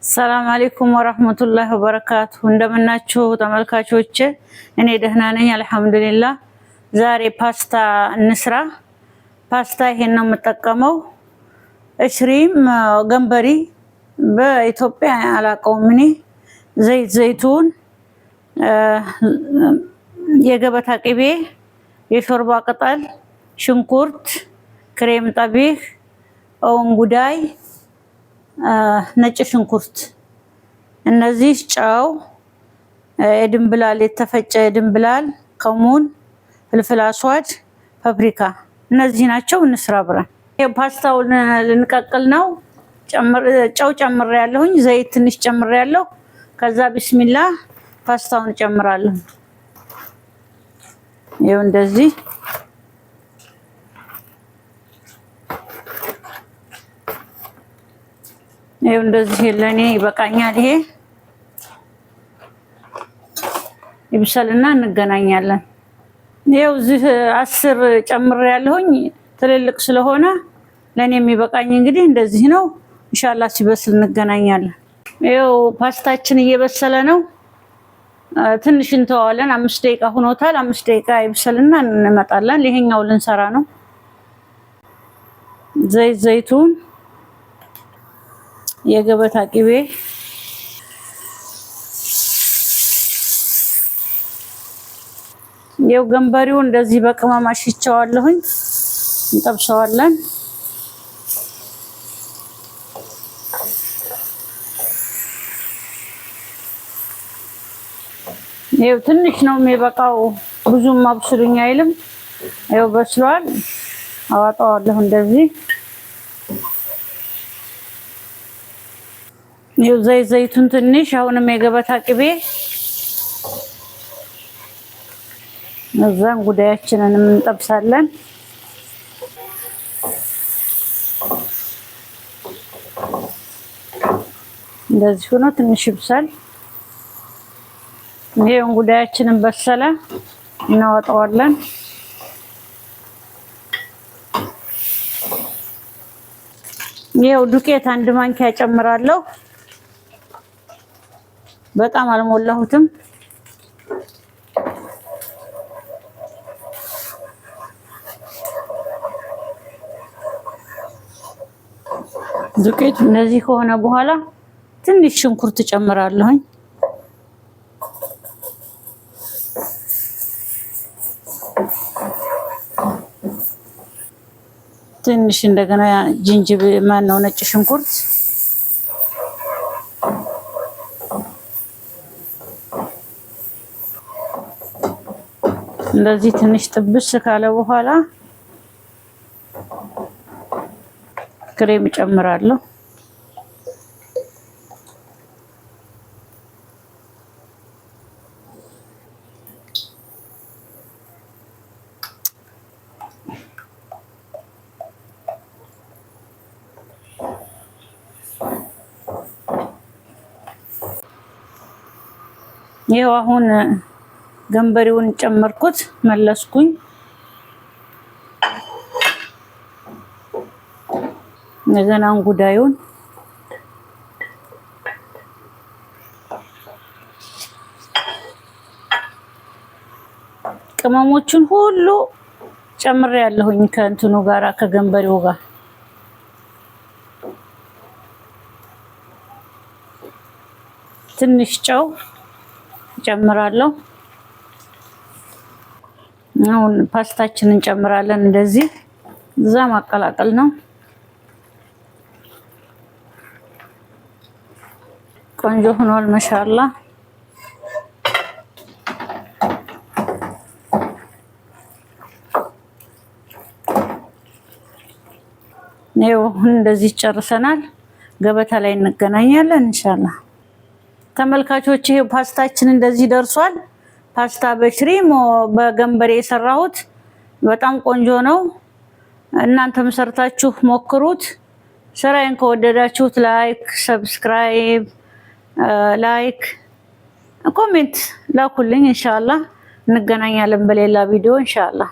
ሰላም አለይኩም ወራህመቱላሂ ወበረካቱ። እንደምናችሁ ተመልካቾቼ፣ እኔ ደህና ነኝ አልሐምዱሊላህ። ዛሬ ፓስታ እንስራ። ፓስታ ይሄን ነው የምጠቀመው። እሽሪም ገንበሪ በኢትዮጵያ አላውቀውም እኔ። ዘይት ዘይቱን፣ የገበታ ቅቤ፣ የሾርባ ቅጠል፣ ሽንኩርት፣ ክሬም ጠቢህ፣ እንጉዳይ፣ ነጭ ሽንኩርት፣ እነዚህ ጨው፣ የድንብላል የተፈጨ የድንብላል፣ ከሙን፣ فلفل أسود፣ ፓፕሪካ እነዚህ ናቸው። እንስራ አብረን። ፓስታውን ልንቀቅል ነው። ጨው ጨምሬያለሁኝ፣ ዘይት ትንሽ ጨምሬያለሁ። ከዛ ቢስሚላ ፓስታውን ጨምራለሁ። ይኸው እንደዚህ ይኸው እንደዚህ ለኔ ይበቃኛል። ይሄ ይብሰልና እንገናኛለን። ይኸው እዚህ 10 ጨምሬያለሁኝ ትልልቅ ስለሆነ ለኔ የሚበቃኝ እንግዲህ እንደዚህ ነው። ኢንሻአላህ ሲበስል እንገናኛለን። ይኸው ፓስታችን እየበሰለ ነው። ትንሽ እንተዋለን። 5 ደቂቃ ሆኖታል። 5 ደቂቃ ይብሰልና እንመጣለን። ይሄኛው ልንሰራ ነው። ዘይት ዘይቱን፣ የገበታ ቅቤ፣ ይኸው ገንበሪው እንደዚህ በቅመም አሽቸዋለሁኝ። እንጠብሰዋለን። ይኸው ትንሽ ነው የሚበቃው፣ ብዙም አብስሉኝ አይልም። ይኸው በስሏል። አዋጣዋለሁ እንደዚህ። ይኸው ዘይት ዘይቱን ትንሽ፣ አሁንም የገበታ ቅቤ፣ እዛን ጉዳያችንን እንጠብሳለን። እንደዚህ ሆኖ ትንሽ ይብሳል። ይሄ እንጉዳያችንን በሰለ፣ እናወጣዋለን። ይሄው ዱቄት 1 ማንኪያ ጨምራለሁ። በጣም አልሞላሁትም። ዱቄቱ እንደዚህ ከሆነ በኋላ ትንሽ ሽንኩርት ጨምራለሁኝ። ትንሽ እንደገና ጅንጅብል ማነው ነጭ ሽንኩርት፣ እንደዚህ ትንሽ ጥብስ ካለ በኋላ ክሬም እጨምራለሁ። ይኸው አሁን ገንበሬውን ጨመርኩት፣ መለስኩኝ። እንደገና እንጉዳዩን ቅመሞቹን ሁሉ ጨምሬያለሁኝ ከእንትኑ ጋራ ከገንበሬው ጋር። ትንሽ ጨው ጨምራለሁ። አሁን ፓስታችንን እንጨምራለን። እንደዚህ እዛ ማቀላቀል ነው። ቆንጆ ሆኗል። ማሻአላ። ይኸው እንደዚህ ጨርሰናል። ገበታ ላይ እንገናኛለን ኢንሻአላህ። ተመልካቾች ይሄ ፓስታችን እንደዚህ ደርሷል። ፓስታ በ shrimp በገንበሬ የሰራሁት በጣም ቆንጆ ነው። እናንተም ሰርታችሁ ሞክሩት። ስራዬን ከወደዳችሁት like፣ subscribe፣ like፣ comment ላኩልኝ። ኢንሻአላህ እንገናኛለን በሌላ ቪዲዮ ኢንሻአላህ።